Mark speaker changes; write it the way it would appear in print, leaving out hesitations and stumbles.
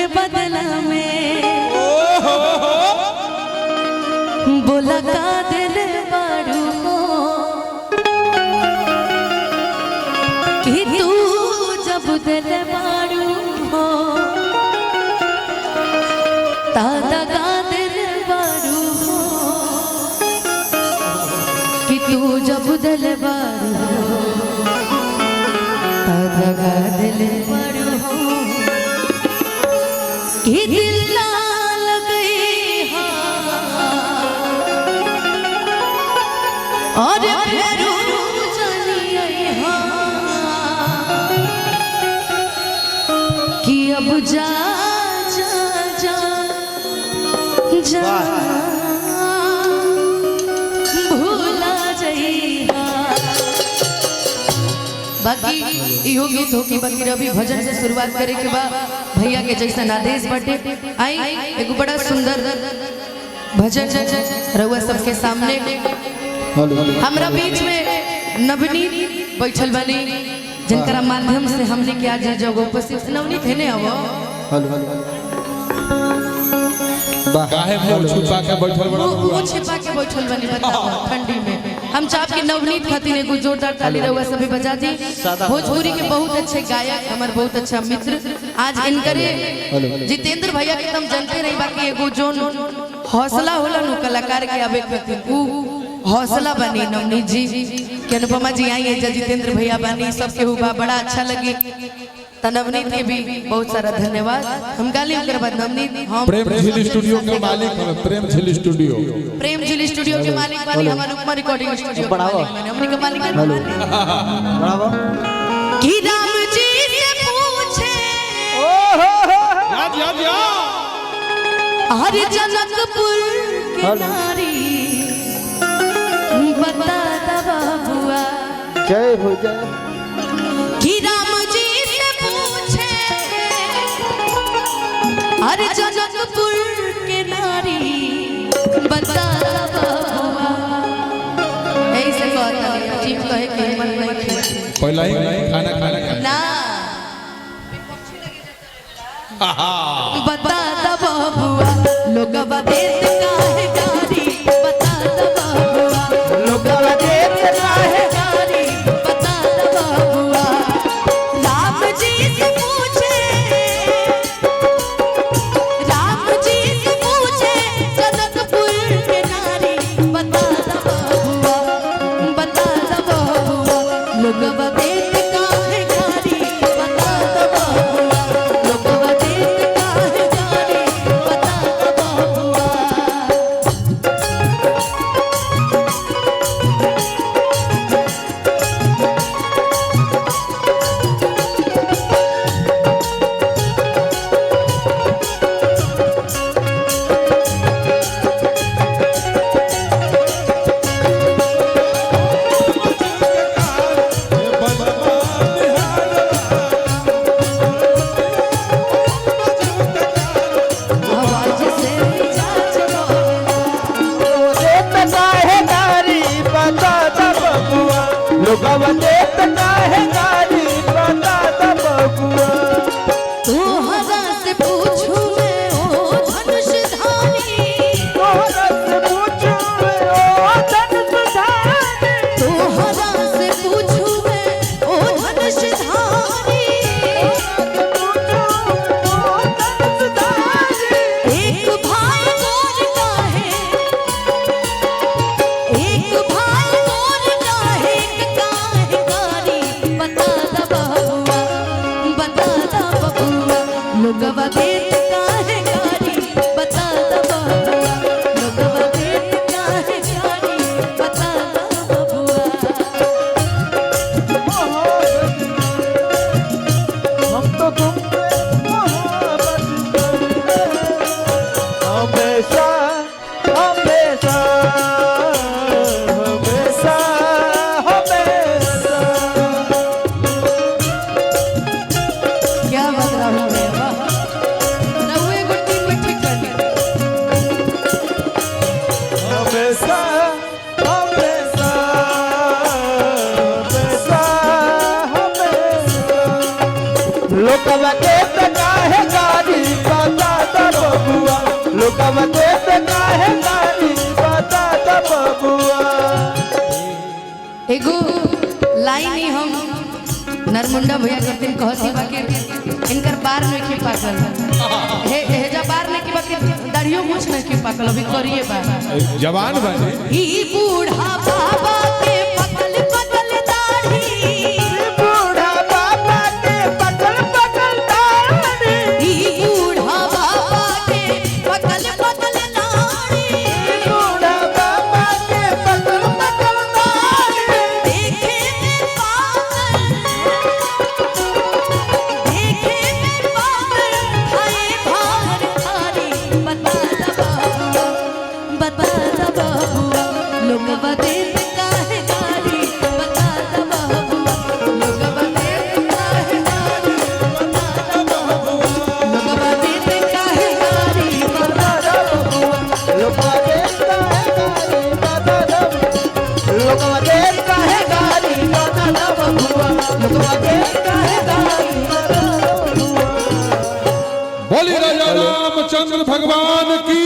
Speaker 1: के बदला में बोला का दिल बारू हो कि तू जब दिल बारू हो दादा का दिल बारू हो कि तू जब दिल बारू हो दादा का दिल बारू हो कि दिल ना लगई हाँ और फेरू जानिए हाँ कि अब जा जा जा जा भूला जइहा। बाकी इहो गीत हो कि बाकी रवि भजन से शुरुआत करे के बाद भैया के जैसा आदेश बाटे आई एगो बड़ा सुंदर भजन रउआ सबके सामने। हमरा बीच में नवनीत बैठल बानी जिनकरा माध्यम से हमने के आज जगह उपस्थित नवनीत है ने आवो।
Speaker 2: हेलो हेलो वाह।
Speaker 3: काहे मुंह छुपा के बैठल बड़ा?
Speaker 1: मुंह छिपा के बैठल बानी, बताओ ठंडी में। हम चाहब कि नवनीत खातिर एगो जोरदार ताली रउआ सभी बजा दी। भोजपुरी के बहुत अच्छे गायक, हमार बहुत अच्छा मित्र, आज इनकरे जितेंद्र भैया के तुम जानते रही, बाकी एगो जोन हौसला होला नु कलाकार के आवे खातिर उ हौसला बनी नवनीत जी के। अनुपमा जी आई है, जितेंद्र भैया बानी, सबके हुआ बड़ा अच्छा लगी। त नवनीत के भी बहुत सारा धन्यवाद। हम गाली ओकर बाद नवनीत हम
Speaker 3: प्रेम झील स्टूडियो के मालिक हमें, प्रेम झील स्टूडियो।
Speaker 1: प्रेम झील स्टूडियो के मालिक बानी, हमार उपमा रिकॉर्डिंग स्टूडियो के मालिक बानी, हमनी के मालिक बानी।
Speaker 2: बराबर।
Speaker 1: कि राम जी से पूछे
Speaker 3: याद याद याद।
Speaker 1: हर जनकपुर के नारी बता दा बबुआ।
Speaker 2: जय हो जय।
Speaker 1: कि राम जी से पूछे हर जनकपुर के नारी बता दा बबुआ। ऐसे कहता है चीफ कहे कि हिम्मत नहीं थी।
Speaker 3: पहला ही खाना खाना खाना
Speaker 1: ना बता दा बबुआ लोगवा देत काहे गारी, बता दा बबुआ लोगवा देत काहे गारी, बता दा बबुआ। राम जी से पूछे, राम जी से पूछे जनकपुर के नारी, बता दा बबुआ, बता दा बबुआ लोगवा देत काहे गारी, बता दा बबुआ लोगवा देत काहे गारी, बता दा बबुआ। मुंडा भैया करतीन कहती बाकी इनकर बार नहीं की पाकल हे हेजा बार नहीं की बाकी दाढ़ियों मूछ नहीं की पाकल अभी करिए बा।
Speaker 3: जवान बने
Speaker 1: ई बूढ़ा बाबा के पकल पकल दाढ़ी,
Speaker 2: बूढ़ा बाबा के पकल पकल दाढ़ी,
Speaker 1: ई बूढ़ा बाबा के पकल पकल दाढ़ी,
Speaker 2: बूढ़ा बाबा के पकल पकल दाढ़ी,
Speaker 1: देखे में पागल, देखे में पागल खाए भार थारी। बता दा बबुआ, बता दा बबुआ लोगवा देत काहे गारी। बता दा बबुआ लोगवा देत काहे गारी। बता दा बबुआ लोगवा देत काहे गारी। बता दा बबुआ
Speaker 2: लोकवा देता है गारी दादा दब, लोकवा देता है गारी दादा दब बुआ, लोकवा देता है गारी दादा दब बुआ।
Speaker 3: बोली राजा रामचंद्र भगवान की।